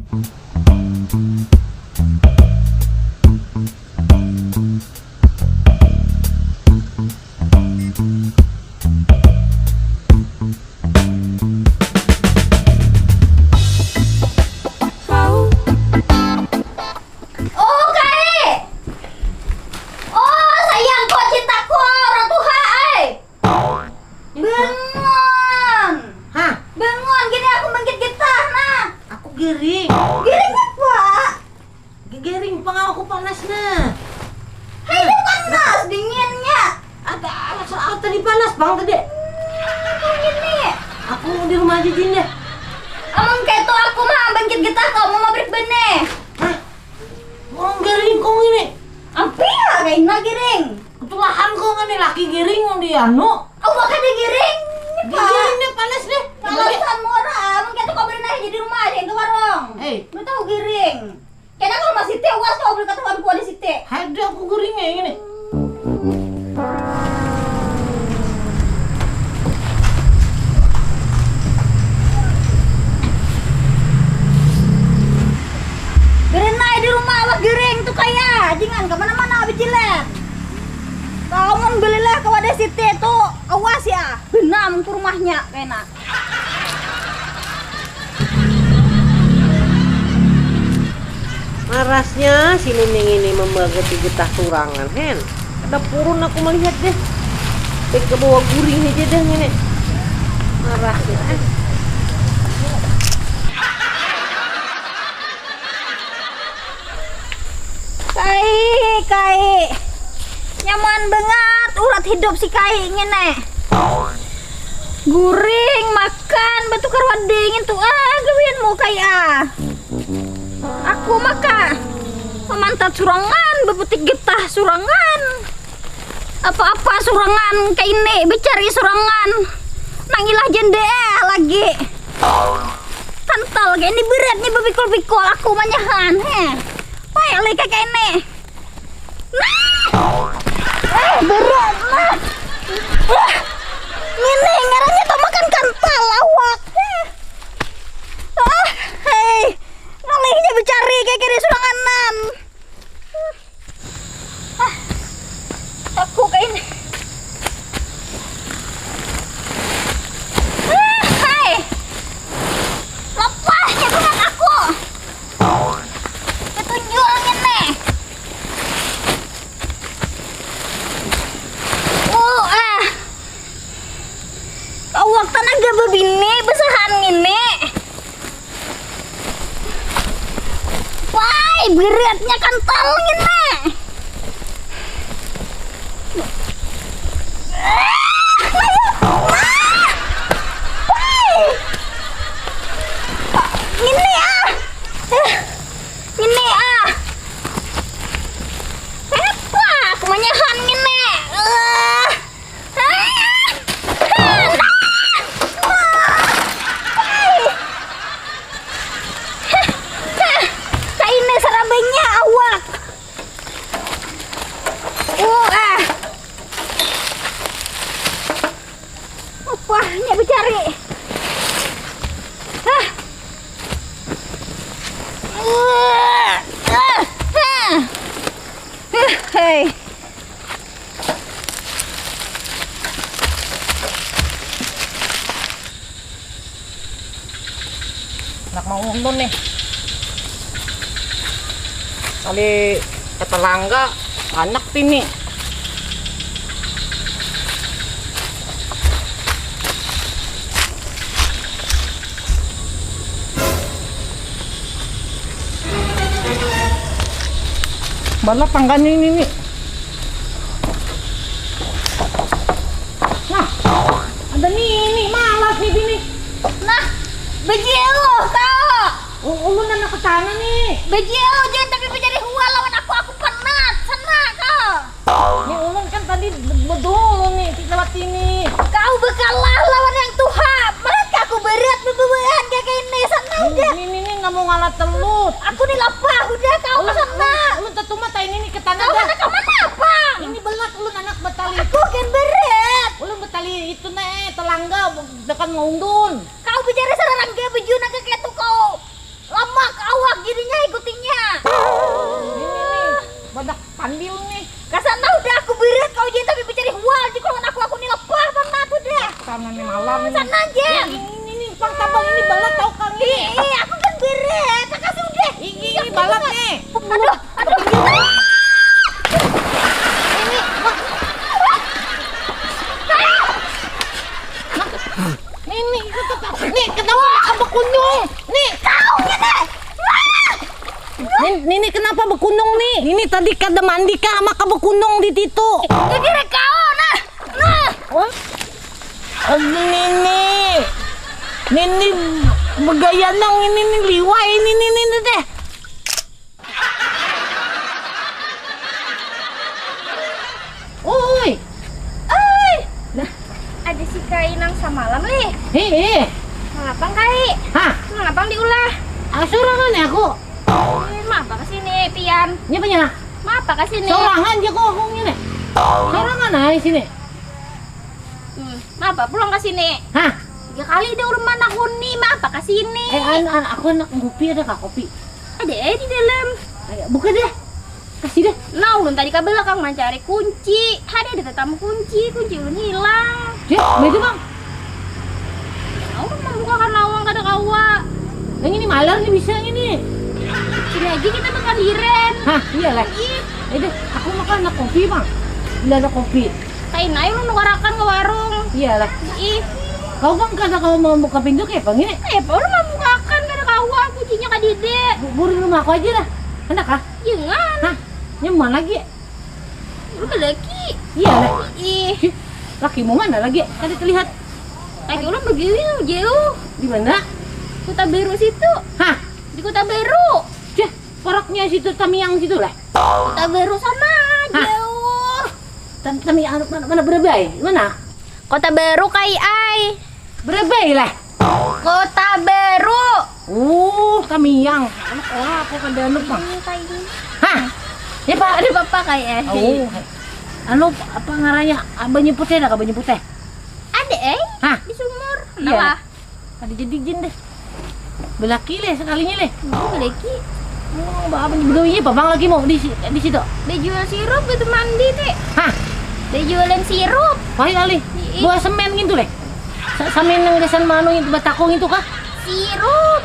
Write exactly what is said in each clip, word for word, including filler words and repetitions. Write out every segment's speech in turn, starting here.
Oh, Kai! Oh, sayangku, cintaku, orang tuha, ai! Bangun! Hah? Bangun, gini aku mangkit getah, nah! Aku giring. Giring apa? Giring pang aku panas, nah. Hai, dia panas, dinginnya. Ada, ada, ada tadi panas, Bang, tadi. Hmm, gini. Aku di rumah aja, Jin, deh. Amun kaitu aku mah bangkit getah kau, mau mabrik bene. Hah? Mau giring kau ini? Apa ya, kaina giring? Ketulahan kau ngani laki giring, mau di anu. Aku kada giring. Giring, ini panas, deh. Kalau sama orang, amun kaitu kau beri nasi di rumah aja, ke warung. Hei. Lu tahu giring. Kena kalau masih teh, was kau beli katahuan kuah di site. Ada aku guringnya ini. Berenai di rumah awak giring tu kaya, jangan kemana-mana bejilat. Kau mun belilah ke wadah site tu, awas ya, benam tu rumahnya kena. Marasnya si Nining ini membagati getah turangan, hen. Kada purun aku melihat deh. Baik ke bawah guring aja deh ini. Marasnya, eh. Kai, kai. Nyaman banget urat hidup si kai ngene. Guring, makan, batukar wading itu ah gawianmu kai ah. Aku maka memantat surangan, bepetik getah surangan. Apa-apa surangan kaini, becari surangan. Nang ilah jende lagi. Kantal kaini beratnya bepikul-pikul aku manyahan, he. Wah, leka kaini. Nah! Eh, berat, nah. Wah, ini ngarannya tuh makan kantal awak. Ah, hei. Ngalihnya becari kayak kiri suranganan. Ah, aku kayak ini. Ah, hai. Lepasnya bukan aku. Ketunjuk angin nih. Uh, ah. Awak tanaga bebini besahan ngini. Wai, beratnya kantal ngini. Ah, ah, wai. Ngini ah. Eh, ngini ah. Apa aku manyahan ngini? Ah. Kaina sarabanya awak. Uh, ah. Upahnya becari. Hah. Uh, ah, ah. Uh, hei. Anak mau undun nih. Kali kata langga, anak tini. Balat tangganya ini nih. Nah, ada nih, ini malas nih bini. Nah, bejiu kau. U- ulun anak ke sana nih. Bejiu, jangan tapi bejari hua lawan aku, aku penat, sana kau. Ini ulun kan tadi be- bedulu nih, lewat sini. Kau bekalah lawan yang tuha, mereka aku berat bebewaan kayak ini, sana udah. Ini, ini, ini nggak mau ngalah telut. Aku nih lapah, udah kau ke sana. Ulun, ulun tetumat ini nih ke tanah. Kau dah. Sana ke mana apa? Ini belat ulun anak betali. Aku kan berat. Ulun betali itu nih, telangga, dekat maundun. Kau bicara sararangga baju naga ketu kau. Lamak, awas. Ambil nih. Kasana udah aku beret kau jadi tapi mencari hual di kalau aku aku nih lepah bang aku dah. Karena ini malam ini. Sana aja. Ini ini ini pang tabang ini balat tau kang ini. Ih, aku kan beret. Kakak sudah. Ini ini balat nih. Aduh, aduh. Ini ini itu tetap nih kenapa aku kunyung? Nih. Kau ini. Nin- Nini kenapa bekunung nih? Nini tadi kada mandi kah maka bekunung di titu. Gegere kau nah. Nah. Wah. Aduh, Nini. Nini begaya nang ini nih liwai ini nih Nini deh. Oi. Oi. Nah, ada si Kai nang samalam lih. Hei, hei. Mengapa Kai? Hah? Mengapa diulah? Ah, surangan ya aku. Eh, mengapa ke sini pian? Ini punya. Mengapa ke sini? Sorangan aja kok aku ini. Sorangan aja sini. Hmm, mengapa pulang ke sini? Hah? Tiga kali dia ulun manakuni, mengapa ke sini? Eh, an, an, aku nak ngopi ada kah kopi? Ada eh di dalam. Ayo, buka deh. Kasih deh. Nah, ulun tadi ke belakang mencari kunci. Ada ada tetamu kunci, kunci ulun hilang. Dia, itu bang. Nah, ulun membukakan lawang kada kawa. Yang ini malar nih bisa ini. Sini aja kita bakaliran. Hah, iyalah. Ih. Itu, aku makan anak kopi bang. Bila ada kopi. Kain ayo lu nukarakan ke warung. Iyalah. Ih. Kau bang kada kalau mau buka pintu kayak bang ini. Eh, baru mau bukakan kada kawa kuncinya kadide. Bu- Buru rumah aku aja lah. Hendak kah? Jangan. Hah? Nyaman lagi. Lu lagi. Iyalah. Ih. Ih, lakimu mana lagi? Kada terlihat. Lagi ulun begini jauh. Di mana? Kota Baru situ. Hah? Di Kota Baru. Cih, paraknya situ Tamiang situ lah. Kota Baru sana. Hah? Jauh. Tam- Tamiang mana, mana Brebes? Mana? Kota Baru kai ai. Brebes lah. Kota Baru. Oh, Tamiang. Anak orang apa kada anu bang? Ini kai. Hah? Ya pak. Ada apa kai eh? Oh. Anu apa ngaranya? Banyu putih ada kah banyu putih? Ada eh. Hah? Di sumur. Iya. Kenapa? Ada jadi jin deh. Belaki leh sekalinya leh. Belaki. Oh, apa nih bedoinya apa bang lagi mau di si- di situ? Dia jual sirup itu mandi teh. Hah? Dia jualan sirup. Pakai kali. Ih. Buah semen gitu leh. Sa- semen yang gasan manu itu batakung itu kah? Sirup.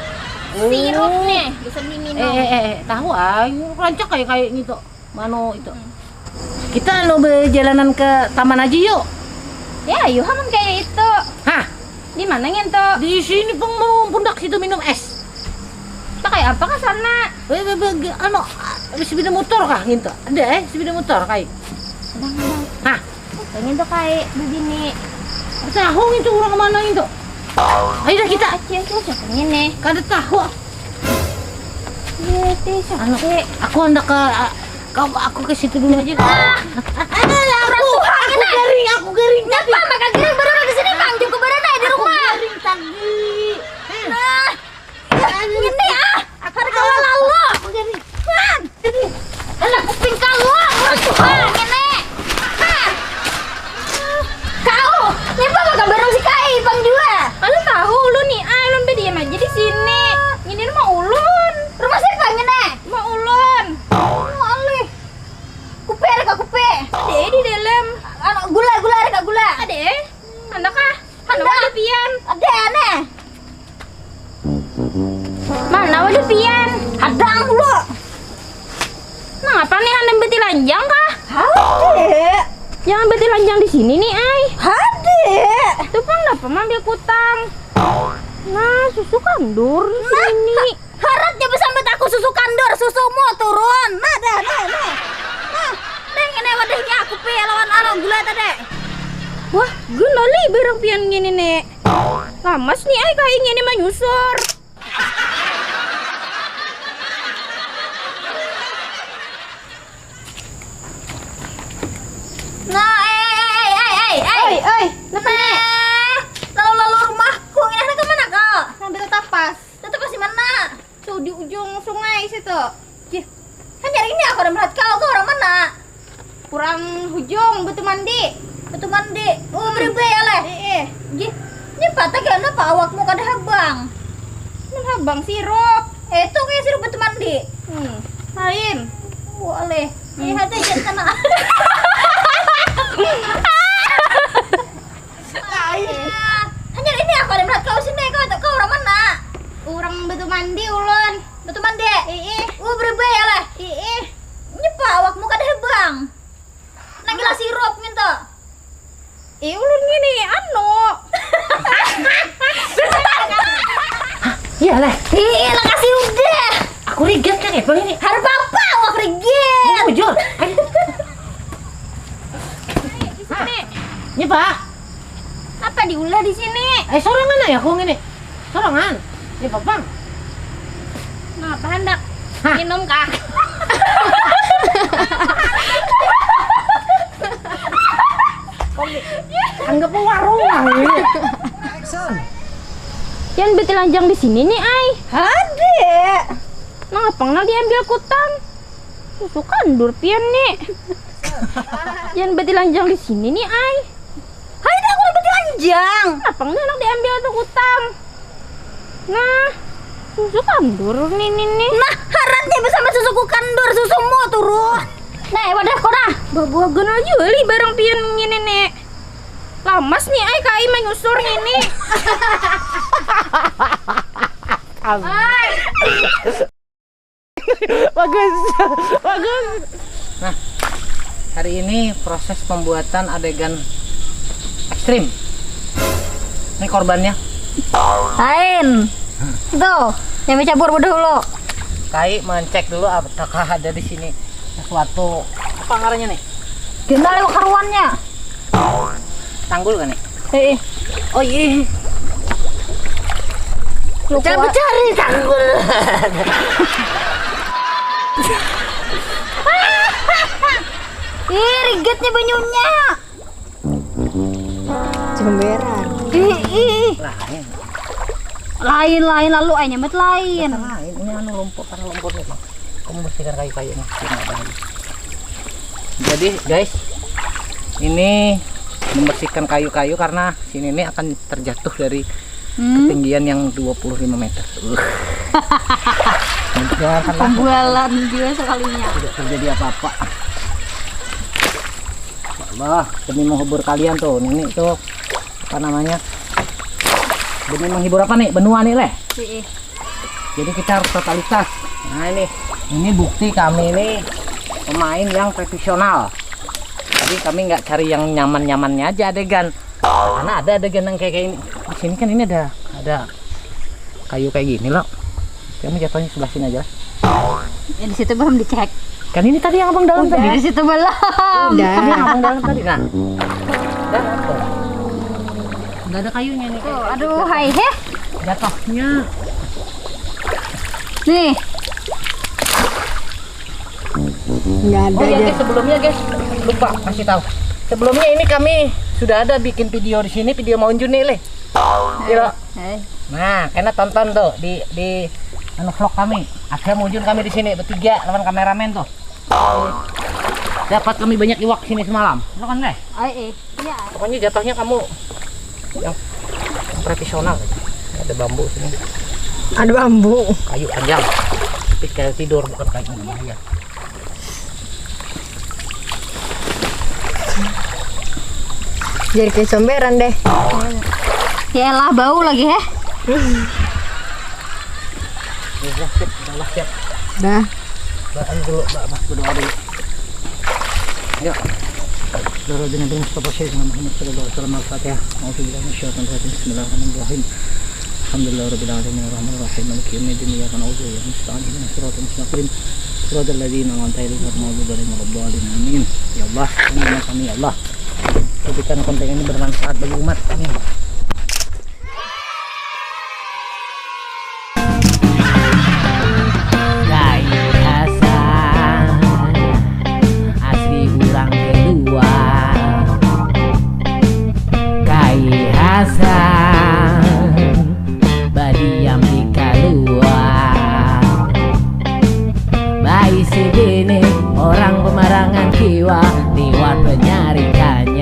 Oh. Sirup nih, bisa diminum. Eh, eh, eh, eh, tahu ah, rancak kayak kayak gitu. Mano itu? Hmm. Kita anu berjalanan ke taman aja yuk. Ya, ayo haman kayak itu. Hah? Di mana ngintu? Di sini pang mau pundak situ minum es. Pakai apa ke sana? Eh, be- be- ge- anu, ah, sepeda motor kah ngintu? Ada eh, sepeda motor kai. Bang, bang. Hah? Pengen tuh kai begini. Tahu ngintu orang mana ngintu? Ayo dah kita. Acil tuh siapa ini? Kada tahu. Iya, teh, anu, aku hendak ke, kau aku ke situ dulu aja. Ah, aku, aku garing, aku garing. Kenapa maka garing baru di sini, Bang? Cukup baru di rumah. Garing tadi. Nah, ini ah, harga lalu. Aku garing. Anak kuping kaluang, urang tuha ngene. Hah. Kau, napa maka baru si Kai pang jua? Kalau tahu ulun ni ai, ulun bediam aja di sini. Ini rumah ulun. Rumah siapa ngene? Rumah ulun. Oh, alih. Kupe ada ka kupe? Ada di dalam. Anu, gula, gula ada ka gula? Ada. Handak kah? Handak ada pian. Ada aneh. Mana wadah pian? Hadang dulu. Nang apa nih handam beti lanjang kah? Hade. Jangan beti lanjang di sini nih, ai. Hade. Tuh pang napa mambil kutang? Nah, susu kandur di sini. Harat ja besambat aku susu kandur, susumu turun. Nah, dah, nah, nah. Nah, dah ngene wadahnya aku pi lawan anu gula tadi. Wah, guna li barang pian ngini nih. Lamas nih ai kayak ngini manyusur. Nah, eh, eh, eh, eh, eh, eh. Oi, oi, napa nih? Nah, lalu-lalu rumahku, ini anak kemana kau? Ngambil tapas. Tetap masih mana? Tuh di ujung sungai situ. Jih, kan nyari ini aku ada melihat kau, kau orang mana? Kurang hujung, Batu Mandi. Batu Mandi. Oh, hmm. Beribu ya leh. Eh, eh. Jih, ini patah kenapa awakmu kada habang? Mun habang sirup. Eh, itu kayak sirup Batu Mandi. Hmm, lain. Boleh. Lihat aja sana. Hanya ini aku ada melihat kau sini, kau tahu kau orang mana? Orang Batu Mandi ulun. Batu Mandi? Ii. Uh, berubah ya lah. Ii. Nyepa awakmu kada hebang. Nang gila sirup ngintu. Ih, ulun ngini, anu. Iya lah. Ih, lah kasih udah. Aku rigat kan ya, Bang, ini. Harap apa awak rigat? Bujur. Ayo. Di sini. Ini, Pak. Apa diulah di sini? Eh, sorangan aja aku ngini. Sorangan. Ya, Bang. Napa handak? Hah? Minum kah? Anggap warung lah ini. Action. Pian betilanjang di sini nih, ai. Hade. Nangapang nang diambil kutang? Susu kandur pian nih. Pian betilanjang di sini nih, ai. Hai, dah aku betilanjang. Nangapang nih anak diambil tuh kutang? Nah, susu kandur nih, nih, nih. Nah, haratnya bersama susuku kandur, susumu turun. Nah, eh, wadah kau nah. Babuah ganal jua lih barang pian ngini nih. Lamas nih, ai, kai manyusur ngini. Ai. Bagus. Bagus. Nah, hari ini proses pembuatan adegan ekstrim. Ini korbannya. Lain. Tuh, yang mencampur udah dulu. Kai mengecek dulu apakah ada di sini sesuatu, apa ngarannya nih? Gimana lewat karuannya? Tanggul kan nih? Eh, eh. Oh iya. Lu Jangan kuat. Mencari tanggul. Ih, rigetnya banyunya. Jemberan. Ih, ih. Lain. Lain, lain, lalu ai nyamet lain. Lain, ini anu lumpur, karena lumpur nih. Kamu bersihkan kayu-kayu nih. Jadi guys, ini membersihkan kayu-kayu karena sini ini akan terjatuh dari hmm. Ketinggian yang dua puluh lima meter. Uh. Pembualan juga sekalinya. Tidak terjadi apa-apa. Ya Allah, demi menghibur kalian tuh, Nini tuh apa namanya? Demi menghibur apa nih? Benua nih leh. Jadi kita harus totalitas. Nah ini, ini bukti kami ini pemain yang profesional. Jadi kami nggak cari yang nyaman-nyamannya aja adegan. Karena ada adegan yang kayak, kayak ini. Di sini kan ini ada ada kayu kayak gini loh. Kamu jatuhnya sebelah sini aja. Ya, di situ belum dicek. Kan ini tadi yang abang dalam Udah. Tadi. Di situ belum. Udah. Ini yang abang dalam tadi. Nah. Udah apa? Nggak ada kayunya nih. Tuh, aduh, hai heh. Jatuhnya. Nih. Nggak ada. Oh ya guys, sebelumnya guys, lupa kasih tahu. Sebelumnya ini kami sudah ada bikin video di sini, video mau unjun nih leh. Kira. Hai. Nah, kena tonton tuh di di anu vlog kami. Ada mau unjun kami di sini bertiga lawan kameramen tuh. Dapat kami banyak iwak sini semalam. Lo kan leh? Ai eh. Iya. Pokoknya jatuhnya kamu yang profesional. Ada bambu sini. Ada bambu. Kayu panjang. Tapi kayak tidur bukan kayu bahaya. Jadi kayak comberan deh. Ya lah bau lagi heh. Udah siap, udah siap. Dah. Doa dulu, Mbak, Mbak, berdoa dulu. Ya. Darah dengan Mustafa Syekh Muhammad sallallahu alaihi wasallam Al-Fatihah. A'udzubillahi minasyaitonir rajim. Bismillahirrahmanirrahim. Alhamdulillahirabbil alamin arrahmanir rahim maliki yaumiddin iyyaka na'budu wa iyyaka nasta'in ihdinas siratal mustaqim siratal ladzina an'amta alaihim ghairil maghdubi alaihim waladdallin amin. Ya Allah, ini kami ya Allah. Jadikan konten ini bermanfaat bagi umat. Amin. Kai Hasan asli urang kedua. Kai Hasan badiam di kaluar. Baisi bini orang pemarangan kiwa liwat penyarikan.